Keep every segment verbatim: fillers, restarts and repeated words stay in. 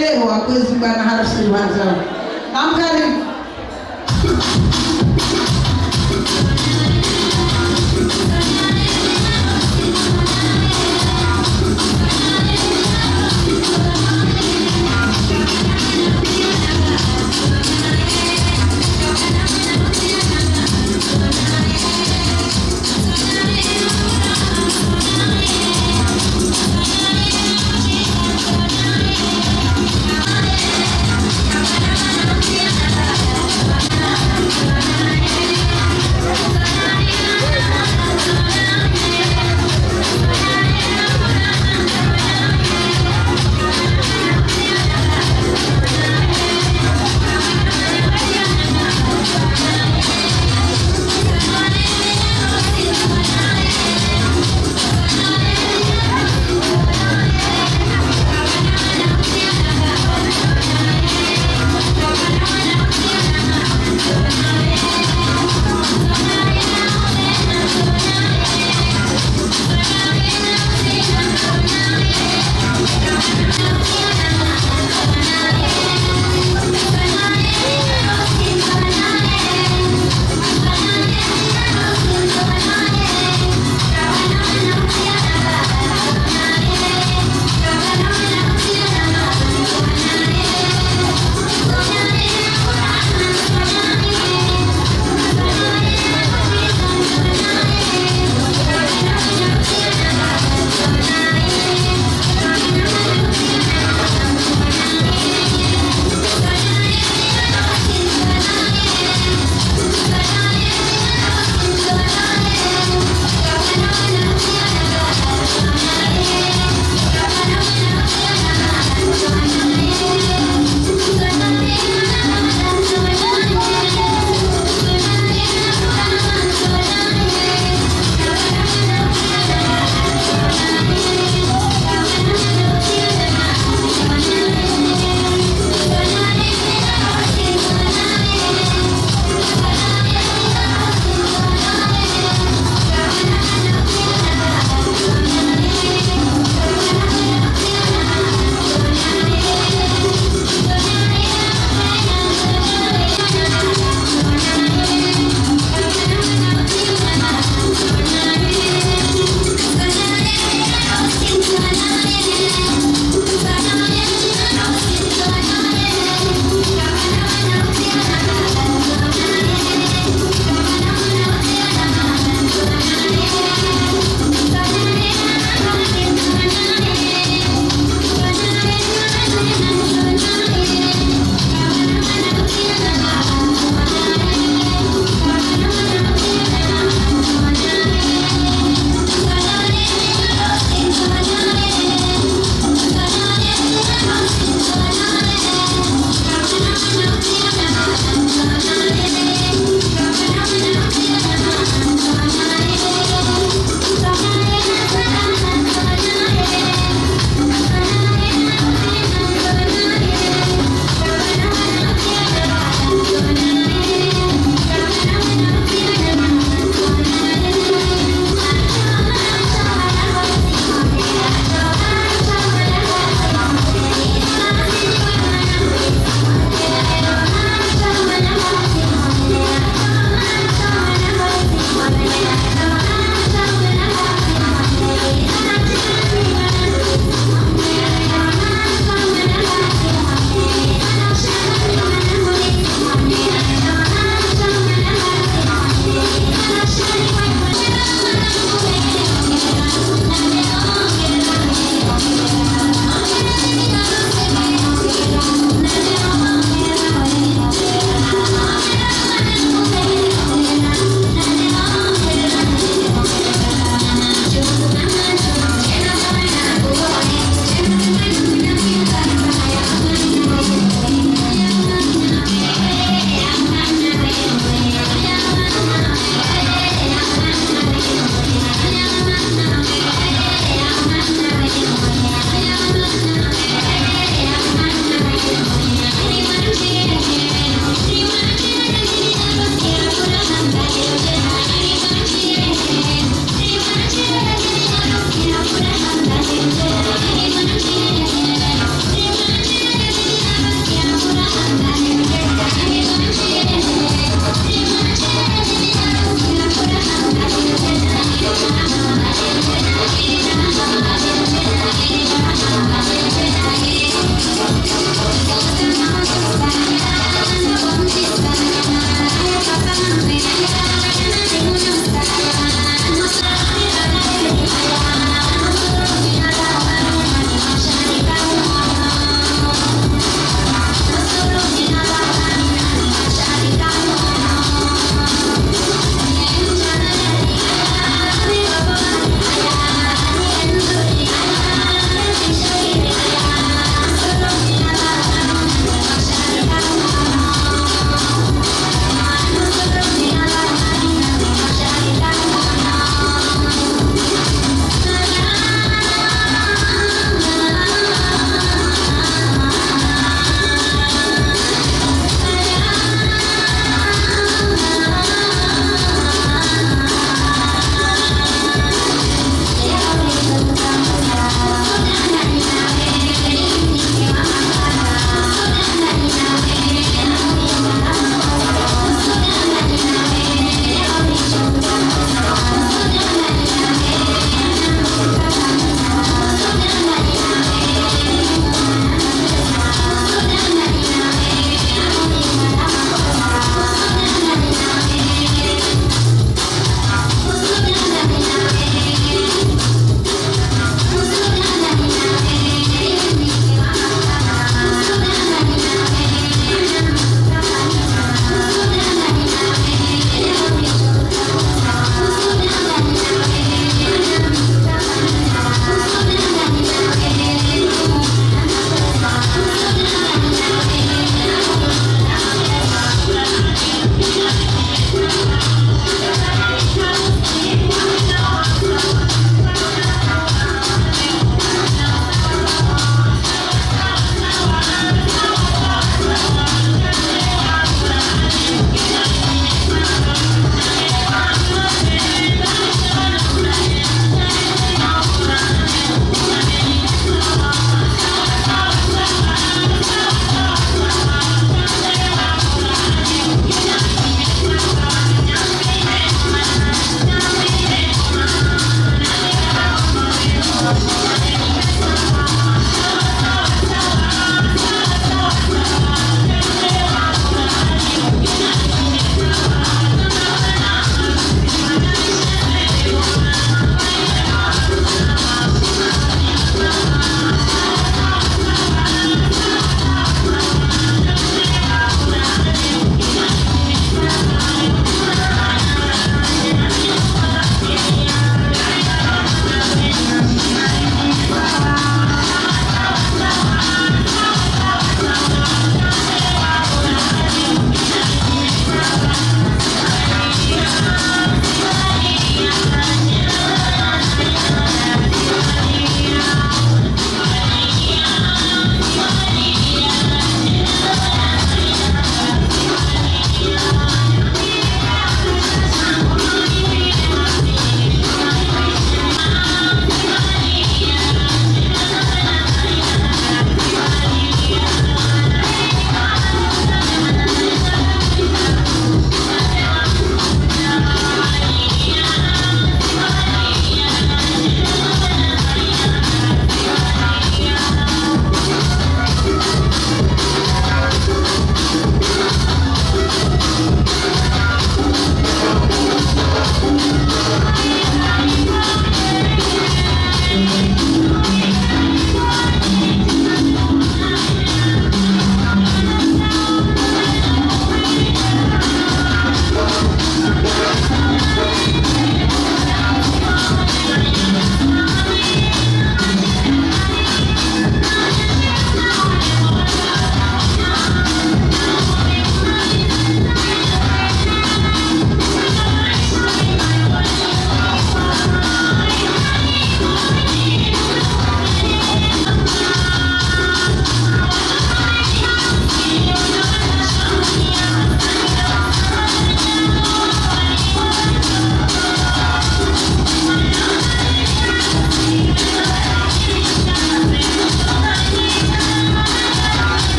Leo wakwezi bwana harusi wandzao. Namkaribu.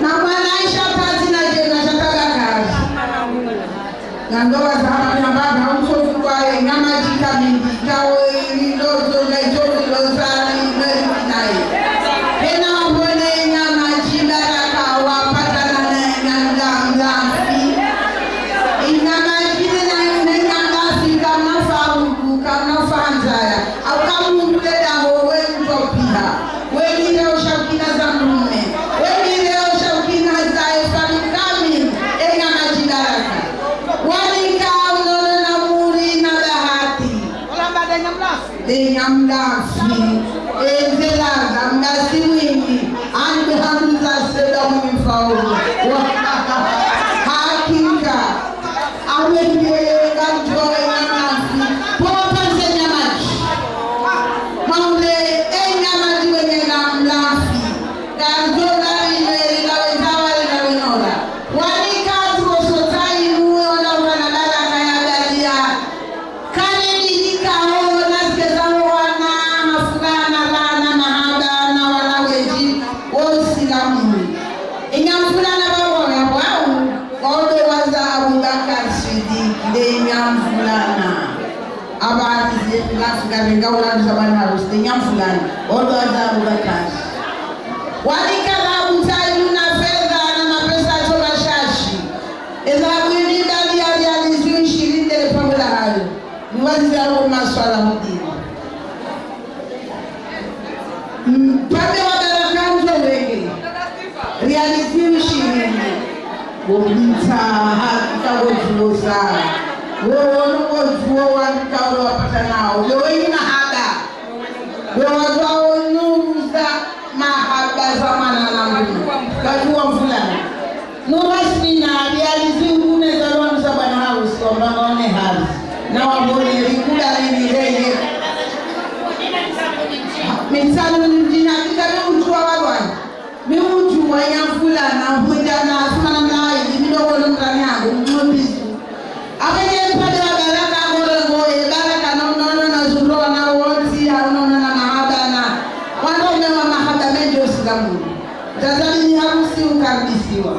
Na mwana Aisha tati na jena sha tabakari. Na ndoa za hama miambaba, ha msofu kwa ye, nyama jika mingi, kao ili lozo, na ijo ili loza, ni mweli kinaye. Hena wabone nyama jibaraka, wapatana na nyama mlafi. Inyama jine na nyama mlafi, kama faruku, kama fanzaya. Au kama mkule daho, we mtopiha. Wenile ushaukina za mrume. Wenile ushaukina za efani kamili. Enyama jibaraka. Wanika unono na muri na bahati. Enyama mlafi. Enzela za mdasi mwingi. Ani behandu za seda mwingi mfaulu. Hakika. Awe ndiye ngamdjuwa enyama mlafi. Popa nze nyama ji. Maule enyama ji wenye nyama mlafi. Ngamdjo la ile ila wendza wa ila wenora. Wanika tu osota inu, ona ukana dala kaya dalia. Kane nilika ho, na sikeza ho wana, mafulana, rana, mahaba, na wana weji, wo usilamu. Inyamfulana bawa ya bwau. Odo waza Abubakar Sidiki, nde nyamfulana. Aba ati ziye mlafi karenga ulandu za bwana harusi, nde nyamfulana. Odo waza Abubakar. Wanika dhahabu tainu na fedha na mapesa toba shashi. Edhahabu ini dali ya riali zihwi shirini nde le pambo la hayo. Ni wazi ya maswala mudini. Mpande wa baraka ndzo wenge. Riali zihwi shirini. Womtsa hakika wodjuo sa. Wowono wodjuo wanika wapata nao. Yo wenyi mahaba. Yo wadjuao nuza mahaba za mwana na mwana. Wadjuo mvulana. Nurasmi na riali zihwi nne za lwanu za bwana harusi, wamba ngone harusi. Na wabone rikubali ni renge. Mitsanu ni mdjina, kika mi udjuwa walwani. Mi udjuwa nyamfulana, mhudjana, asumana mlayi, mi ndo kono mrani yangu, mbizu. Awe ye mpande wa baraka, ngore ngoye, baraka, no, no, no, na zuro, na wontsi, ha, no, no, na mahaba, na. Wano mewa mahaba, mendji osilamu. Tazamini harusi ukaribisiwa.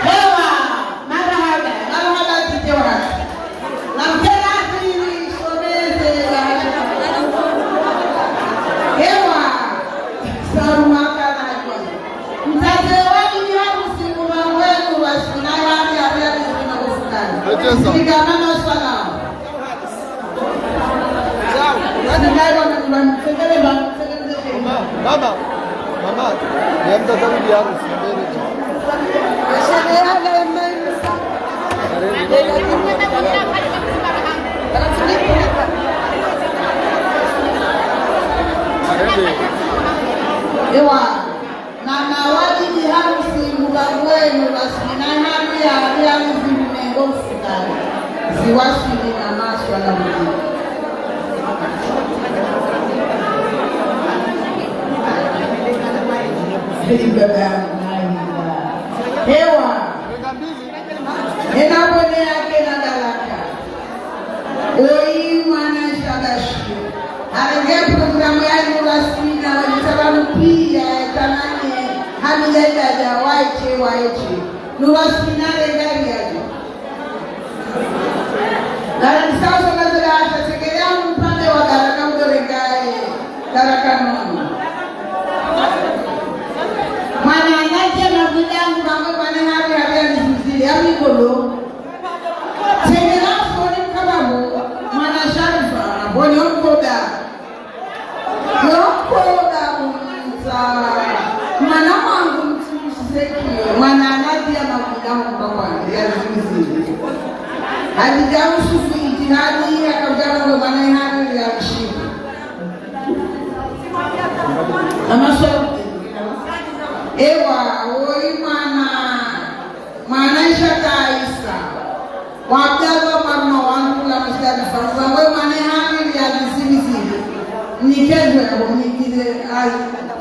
Ewa, marahaba, marahaba, tite wa. Lamkera hili someze la. Ewa, saru makana kwa. Mtadze wa bibi harusi nguma ngwenu wa sina ya ya ya ni sina kufukani. Ejeza. Sika mama swala. Mama, mama, ya mtata bibi harusi, mbele. Ewa. Mama wa bibi harusi, ngupvo ngwenu, basi na hali ya, ya mzungu mengo mfukani. Ziwaswili na maswa na mzungu. Heli baba yangu, nani baba? Ewa. Ena bone yake na dalaka. Oyi mwana shadashi. Harenge programu ya Nuraswina, wajitaba mpia, ya tamanye, hamile dada, waiche, waiche. Nuraswina renga riaje. Dara nisao sona zela asha, sekelea mpande wa daraka udo rengaye, daraka nono. Mwana anaje na vidangu, mama mwane hari, hari ya nizuzile, ya mikolo. Tengela foni mkababo, mwana Sharifa, boni omkoda. Yomkoda kumza. Mwana wangu mtumishi Zeki, mwana anadia makuda mkabwa, ya zuzi. Hadija usufu itihadi, ya kabjana kwa mwana ihari ya mshibu. Amaswa. Ewa, oyi mwana. Mwana Aisha Taisa. Wabdallah mwana wangu la mstari fangu. Wewe mwana hani ya zizimi zili. Nikezwe ya bomi kile ai.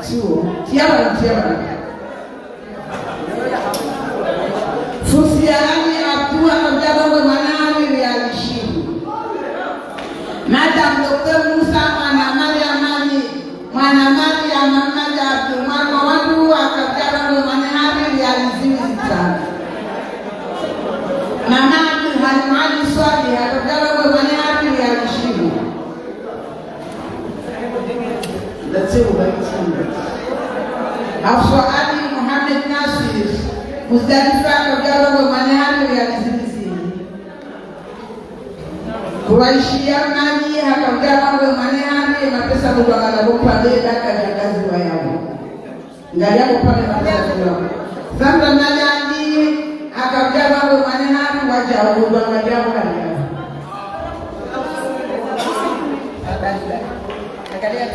Suo. Tiaba, tiaba. Fusi ya rani Mama Abdul Halim Ali Swali, haka hudja pvangwe mwane hari riyali shihwi. Hafsa Ali Mohamed Nasir, Muzdalifa, haka hudja pvangwe mwane hari riyali zili zili. Kuraishi Yamani, haka hudja pvangwe mwane hari, mapesa mudru angala bo pvale, daka djakazi wa yawo. Ngaliya bo pvale mapesa mudru. Sandra Malandi, haka hudja pvangwe mwane hari, wadja hudwa ngaliya bo hari yawo.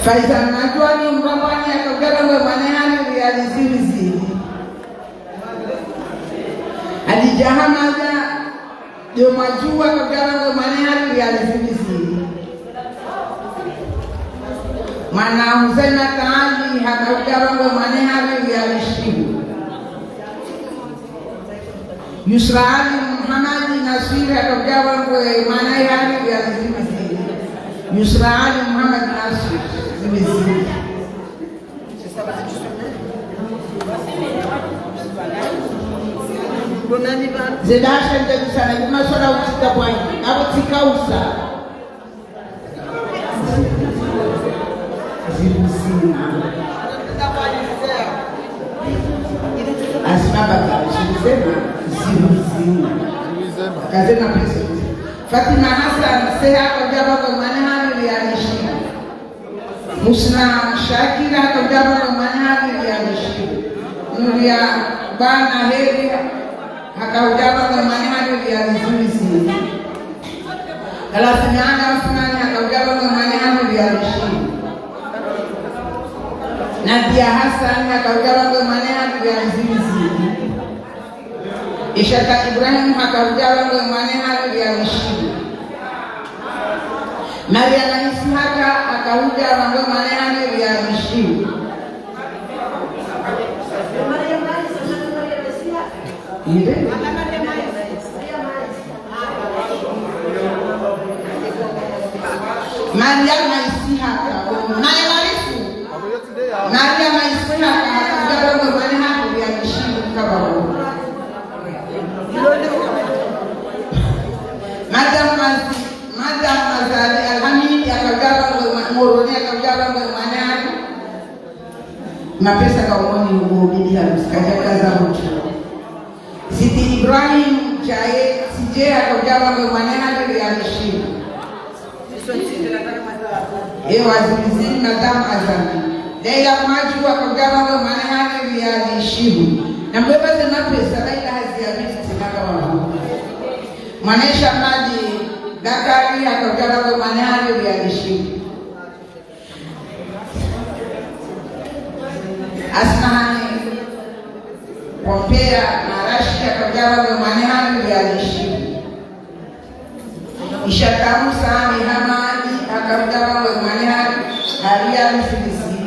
Faisal Madjwani, Mrambani, haka hudja pvangwe mwane hari, riyali zili zili. Hadidja Hamada, Djo Mwadjuwa, haka hudja pvangwe mwane hari, riyali zili zili. Mwana Huzaima Taali, haka hudja pvangwe mwane hari, riyali shihwi. Yusra Ali Muhamadi Naswiri, haka hudja pvangwe mwane hari, riyali zili zili. Yusra Ali Muhamadi Naswiri, zili zili. Zedasha ndedisana, ni maswala utsika bwani, abo tsika usa. Zili zili. Asma baba, zili zili, zili zili. Kazema pesa. Fatima Hassan, Seha, haka hudja pvangwe mwane hari, riyali shihwi. Musna Shakira, haka hudja pvangwe mwane hari, riyali shihwi. Nuria Bana Heri, haka hudja pvangwe mwane hari, riyali zili zili. Kalafini Ana Usmani, haka hudja pvangwe mwane hari, riyali shihwi. Nadia Hassan, haka hudja pvangwe mwane hari, riyali zili zili. Ishaka Ibrahim, haka hudja pvangwe mwane hari, riyali shihwi. Mariama Isihaka, haka hudja pvangwe mwane hari, riyali shihwi. Inde? Mariama Isihaka, Mariama Isu. Mariama Isihaka, haka hudja pvangwe mwane hari, riyali shihwi, kababo. Madame Mazi-, Madame Mazali Alhamid, haka hudja pvangwe mwa-, Moroni, haka hudja pvangwe mwane hari. Mapesa kaumoni ugo bidi harusi, kadja kaza mutru. Sidi Ibrahim Jaye, Sije, haka hudja pvangwe mwane hari, riyali shihwi. Ewa, zili zili, Madame Azali. Leila Maju, haka hudja pvangwe mwane hari, riyali shihwi. Na mbeba ze mapesa, Leila hazi ya biti, naka wahu. Mwane Shamadi Bakari, haka hudja pvangwe mwane hari, riyali shihwi. Asmahani Pompea Marashi, haka hudja pvangwe mwane hari, riyali shihwi. Ishaka Musa Mihamadi, haka hudja pvangwe mwane hari, riyali zili zili.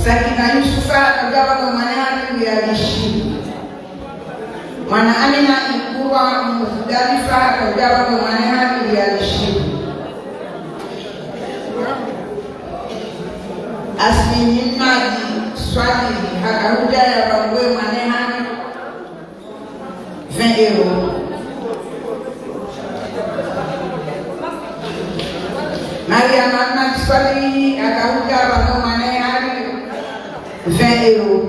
Sakina Yusufa, haka hudja pvangwe mwane hari, riyali shihwi. Mwana Amina Ikurwa Muzdalifa, haka hudja pvangwe mwane hari, riyali shihwi. Asmini Madi Swalihi, haka hudja pvangwe mwane hari, vingt euros. Mariama Madi Swalihi, haka hudja pvangwe mwane hari, vingt euros.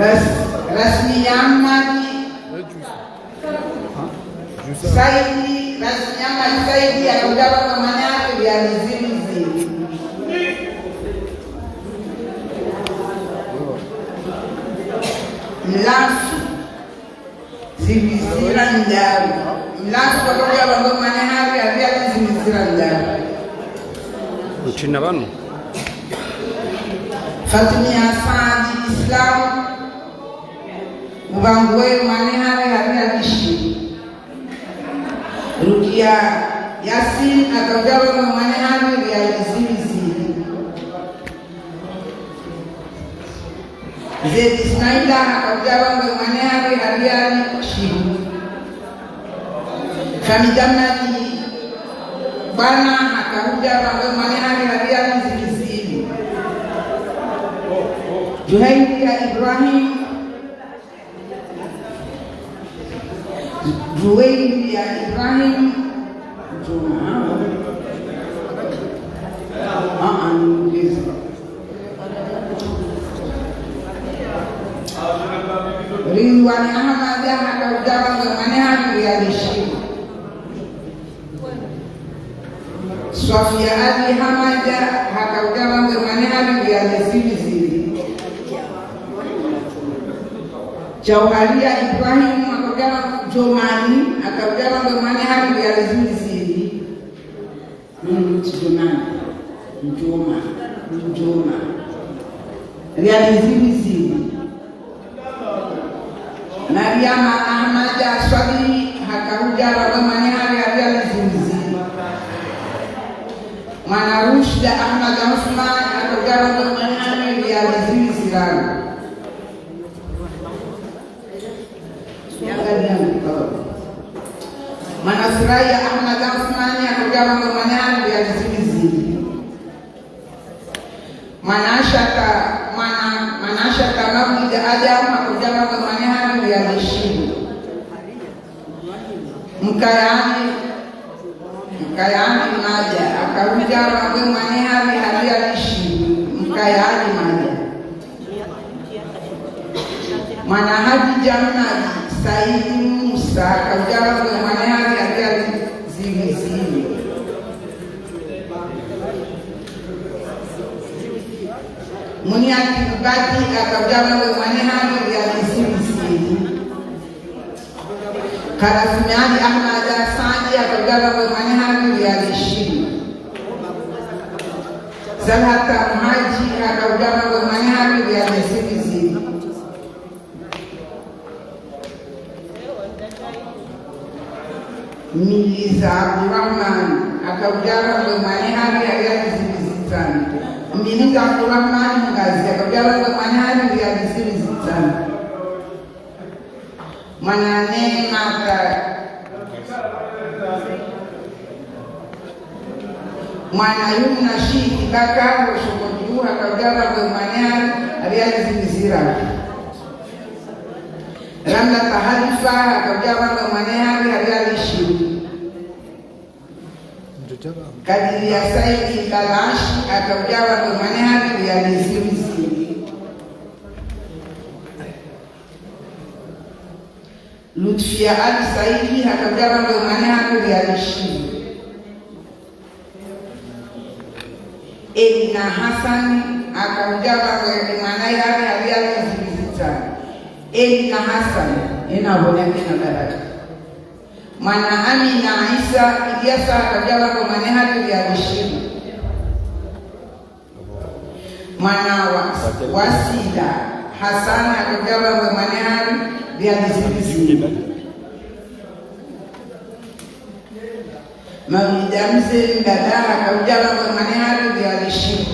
Ras-, Rasmi Amadi Saidi, Rasmi Amadi Saidi, haka hudja pvangwe mwane hari, riyali zili zili. Mlasu. Zili zili ndraru. Mlasu, haka hudja pvangwe mwane hari, riyali zili zili ndraru. Mtsina pvanu. Fatumia Saadi Islam, haka hupvangwe mwane hari, riyali shihwi. Rukia Yasin, haka hudja pvangwe mwane hari, riyali zili zili. Zedi Ismaila, haka hudja pvangwe mwane hari, riyali shihwi. Hamida Madi Bwana, haka hudja pvangwe mwane hari, riyali zili zili. Juwairiya Ibrahim. Juwairiya Ibrahim. Juma. Ah, ah, ni Mngereza. Ridhwani Ahmada, haka udja pvanu mwe mwanahari riyali shihwi. Swafiya Ali Hamada, haka udja pvanu mwe mwanahari riyali zihwi zili. Jauhariya Ibrahim, haka udja pvanu, Jomani, haka udja pvanu mwe mwanahari riyali zihwi zili. Mm, Jomani. Joma. Joma. Riyali zihwi zili. Mariama Ahmada Swalihi, haka udja pvanu mwe mwanahari riyali zihwi zili. Mwana Rushda Ahmada Usman, haka udja pvanu mwe mwanahari riyali zihwi zili. Mwana Suraya Ahmada Usmani, haka udja pvanu mwe mwanahari riyali zihwi zili. Mwana Ashata, mwana, mwana Ashata Maulida Adam, haka udja pvanu mwe mwanahari riyali shihwi. Mkayani, Mkayani Madja, haka udja pvanu mwe mwanahari riyali shihwi. Mkayani Madja. Mwana Hadidja Mnadi Saidi Musa, haka udja pvanu mwe mwanahari riyali zihwi zili. Muniati Mbadi, haka udja pvanu mwe mwanahari riyali zihwi zili. Karasimi Ali Ahmada Saadi, haka udja pvanu mwe mwanahari riyali shihwi. Zalhata Mhadji, haka udja pvanu mwe mwanahari riyali zihwi zili. Miliza Abdurahman, haka udja pvanu mwe mwanahari riyali zihwi zitsanu. Miliza Abdurahman Mngazi, haka udja pvanu mwe mwanahari riyali zihwi zitsanu. Mwana Neema Ta-, Mwana Yumna Shidi Bakar, Shokoju, haka udja pvanu mwe mwanahari riyali zihwi zili. Ramla Tahalifa, haka udja pvanu mwe mwanahari riyali shihwi. Kadiriya Saidi Balashi, haka udja pvanu mwe mwanahari riyali zihwi zili. Lutfiya Ali Saidi, haka udja pvanu mwe mwanahari riyali shihwi. Elina Hasani, haka udja pvanu mwe mwanahari riyali zihwi zitsanu. Elina Hasani, ena pvona kena baraka. Mwana Amina Isa Ilyasa, haka udja pvanu mwe mwanahari riyali shihwi. Mwana wa, Wasila Hasani, haka udja pvanu mwe mwanahari riyali zihwi zili. Maulida Mze Mbaba, haka udja pvanu mwe mwanahari riyali shihwi.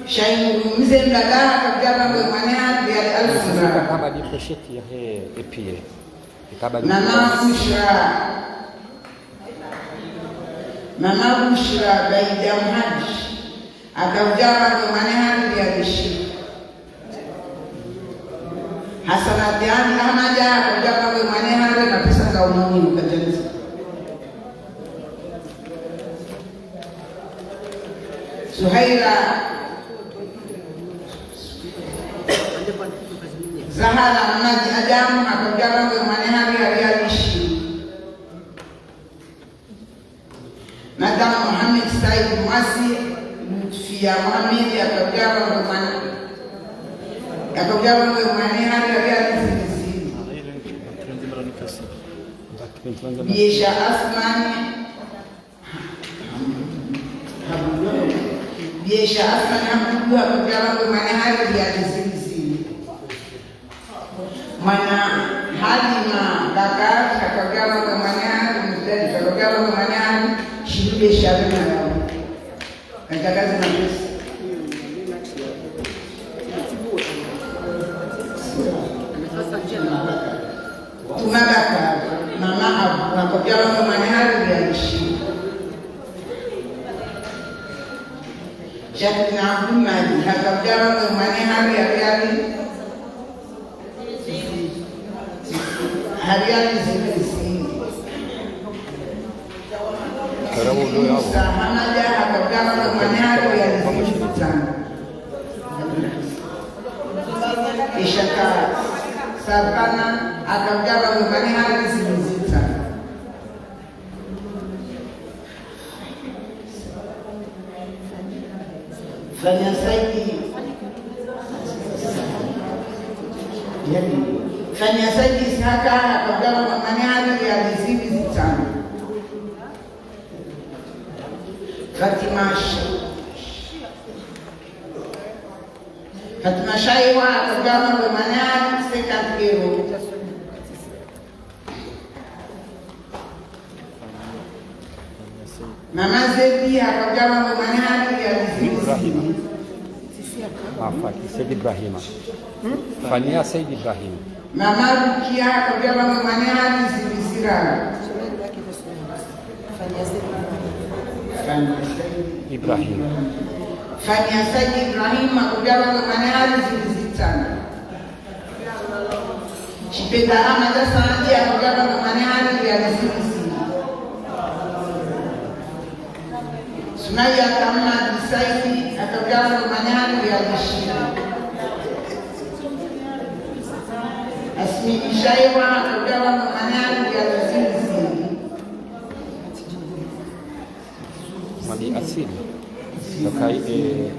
Shaingu Mze Mbaba, haka udja pvanu mwe mwanahari riyali alfu. Ikaba ni pochette ya he, et puis, ikaba ni Mama Bushra. Mama Bushra Baida Mhadji, haka udja pvanu mwe mwanahari riyali shihwi. Hasanati Ali Ahmada, haka udja pvanu mwe mwanahari na pesa za umoni ukadjanzi. Zuhaira Zahara Ahmadi Adamu, haka udja pvanu mwe mwanahari riyali shihwi. Madame Mohamed Said Mwasi, Lutfiya Mohamed, haka udja pvanu mwe mwana-, haka udja pvanu mwe mwanahari riyali zihwi zili. Biesha Asmani, Biesha Asmani Abdou, haka udja pvanu mwe mwanahari riyali zihwi zili. Mwana Halima Bakar, haka udja pvanu mwe mwanahari, Mzee, haka udja pvanu mwe mwanahari, shihwi Biesha Abdou. Kadjakazi na pesa. Tuma Bakar, Mama Abu, haka udja pvanu mwe mwanahari riyali shihwi. Jacqueline Abdoumadi, haka udjaba mwe mwane ha riyali, ha riyali zihwi zihwi. Musa Hamada, haka udjaba mwe mwane ha riyali zihwi zitsanu. Ishaka Savana, haka udjaba mwe mwane ha riyali zihwi zitsanu. Fania Saidi. Fania Saidi Isihaka, haka udjaba mwe mwane ha riyali zihwi zitsanu. Fatima Sh-, Fatima Shaiwa, haka udjaba mwe mwane ha riyali cinquante euros. Mama Zebi, haka udjaba mwe mwane ha riyali zihwi zihwi. Ah, Faki Said Ibrahima. Fania Said Ibrahim. Mama Rukia, haka udjaba mwe mwane ha riyali zihwi ziraru. Ibrahim. Fania Said Ibrahim, haka udjaba mwe mwane ha riyali zihwi zitsanu. Chipeta Hamada Saadi, haka udjaba mwe mwane ha riyali zihwi zihwi. Sumaya Tamadi Saidi, haka udjaba mwe mwane ha riyali shihwi. Asmini Shaiwa, haka udjaba mwe mwane ha riyali zihwi zihwi. Madi Asili. Saka, eh,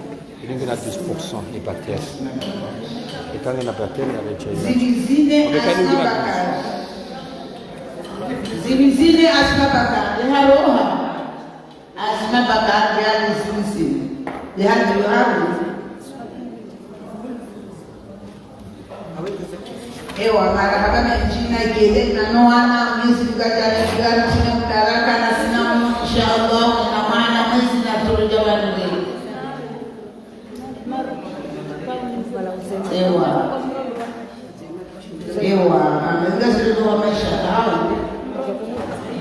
ilingana na dix pour cent ya bateri. Ikangana na bateri ya recha ya. Zihwi zine Asma Bakar. Zihwi zine Asma Bakar. Leha roha. Asma Bakar, riyali zihwi zine. Leha roha. Ewa, marahaba mendji na gele na no wana, Mwenyezi Mungu adjaanlie tsena mbaraka na sina uno, insha Allah, na mwana mwezi na turu dja wanure. Ewa. Ewa, mama, inga zilo wa maisha hao.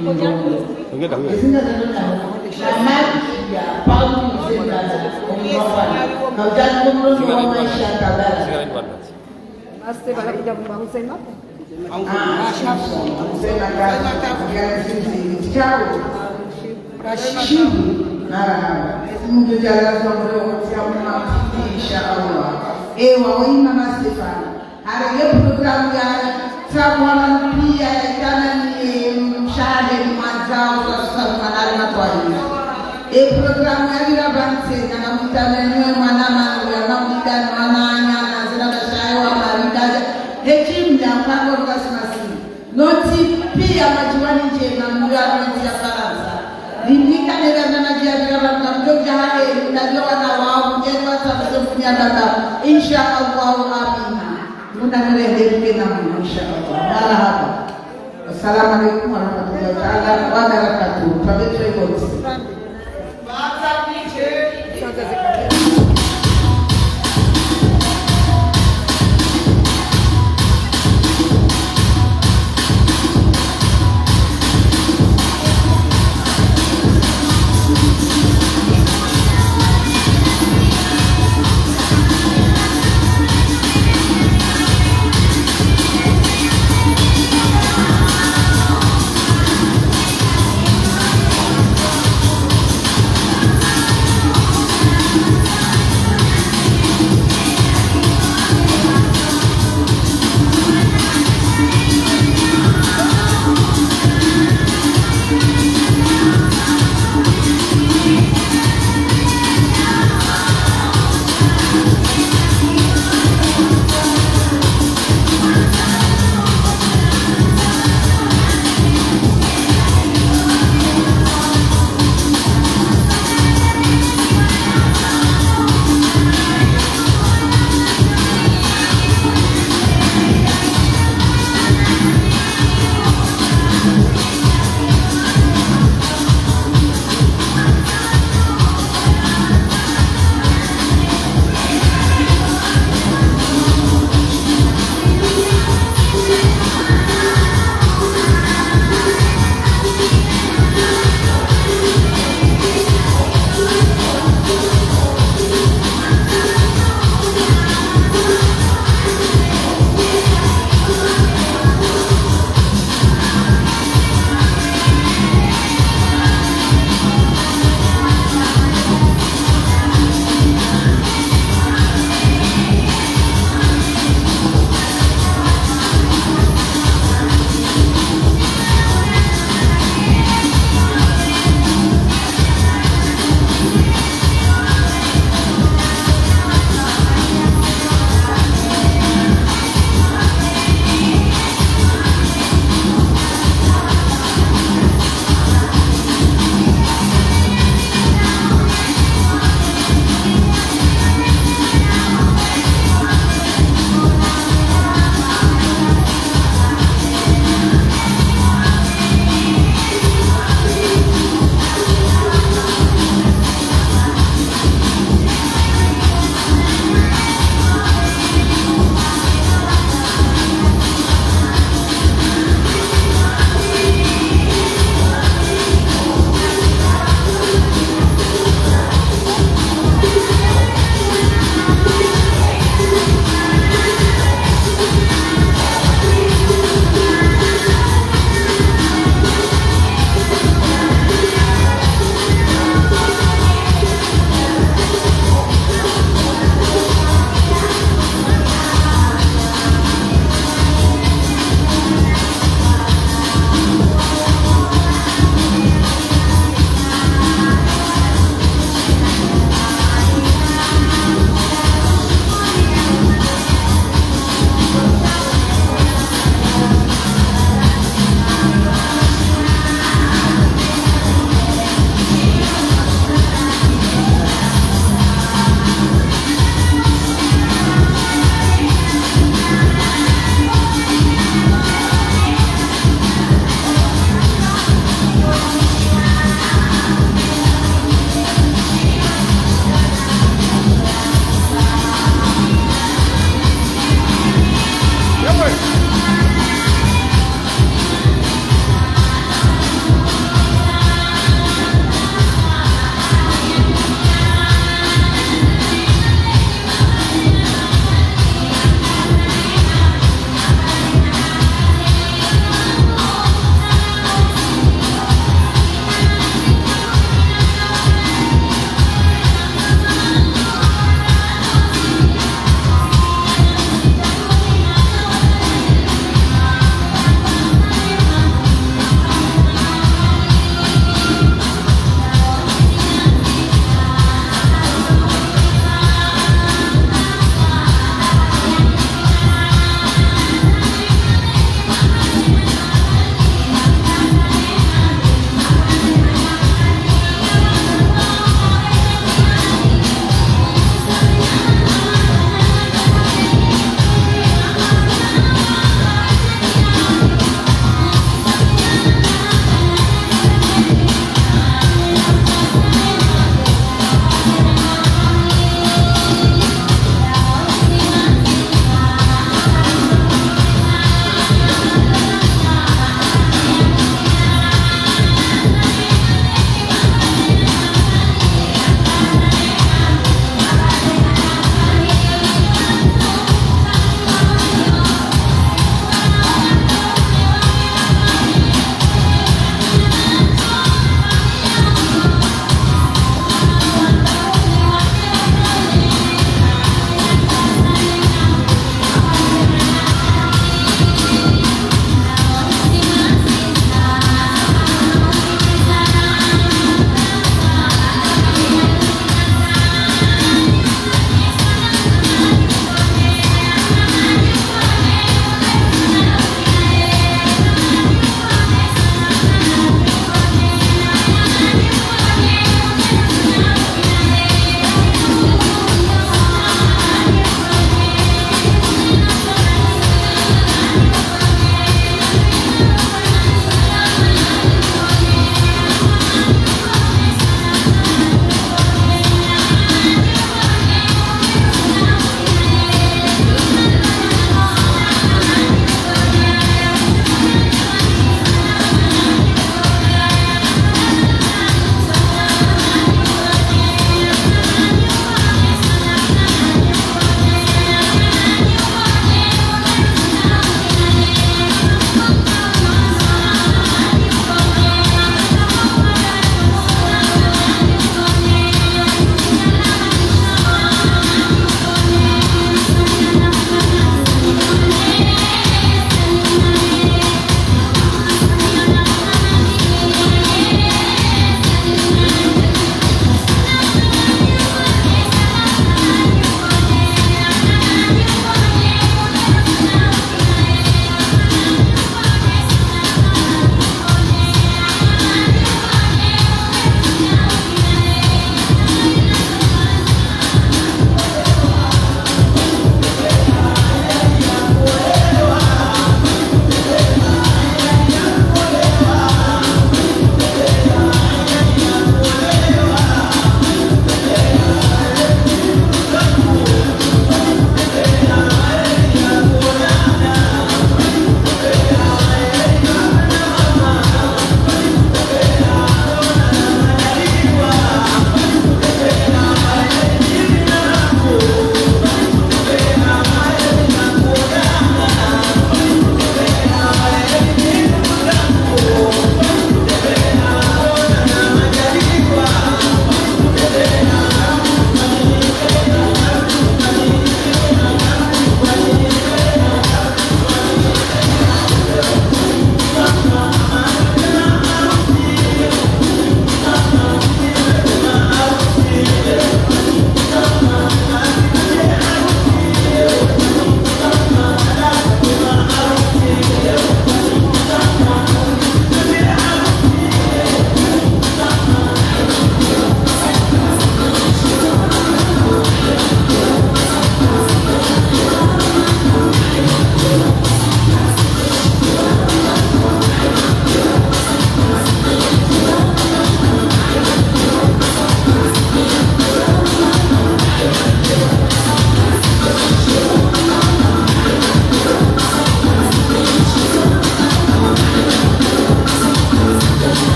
Inga zilo na. Mama, ya, Paulo, zinga zilo. Kaujani kumlo wa maisha tabara. Aste bala kuja kumba Hussein hapo. Ah, Hussein, Hussein, Hussein, Hussein. Marahaba. Mwenyezi Mungu adjaanlie tsena mlo wa maisha, insha Allah. Ewa, oyi mama Stefani. Hari ye programu ya tsabu wa manu piya ya itana ni, eh, mshahe ni mwandzao sa sa manari matwali. E programu ya lira bantse na na mtana ni mwana manu ya mamida na wananya na zina bashahe wa marikaja. Hekimya mpango lukasi masini. Notsi piya madjuwani ndjema mlo ya mwezi ya Farantsa. Rimika nera na madjia lira bantse mdjo dja hahe, mdalio wana wao, mdjeni wa tsabu ze mfunya baba. Insha Allah, amina. Muna nirende mke na muna, insha Allah. Marahaba. Assalamu alaikum warahmatullahi taala wabarakatuh. Twende twende.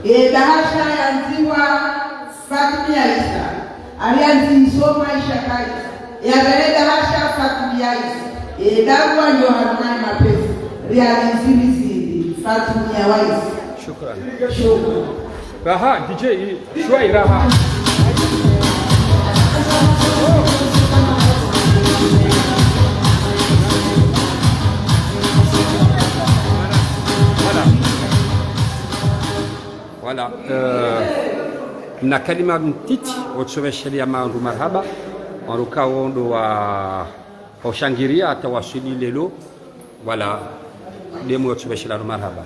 Ye bahasha yandziwa Fatumia Isa, aliandzi isoma ishakayi. Ye pvale bahasha Fatumia Isa, ye dawa nyo harumwa ye mapesa, riali zili zili, Fatumia wa Isa. Shukran. Shukran. Raha, D J, shwai raha. Voilà. Voilà, euh, na kalima mtiti, otsovesheleya wandru marahaba, wandru kawondo wa, oshangiria hata waswili leo. Voilà, ndemwe otsovesheleya wandru marahaba.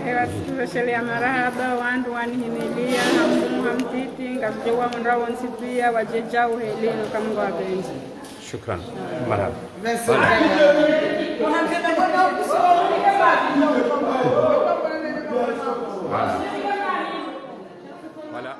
Ewa, tsovesheleya marahaba, wandru wanihimilia, hamu, hamtiti, ngapvidjo wa mndra wontsi pia, wadjedja uhelino, kamungu wabenji. Shukran. Marahaba. Voilà. Voilà. Voilà.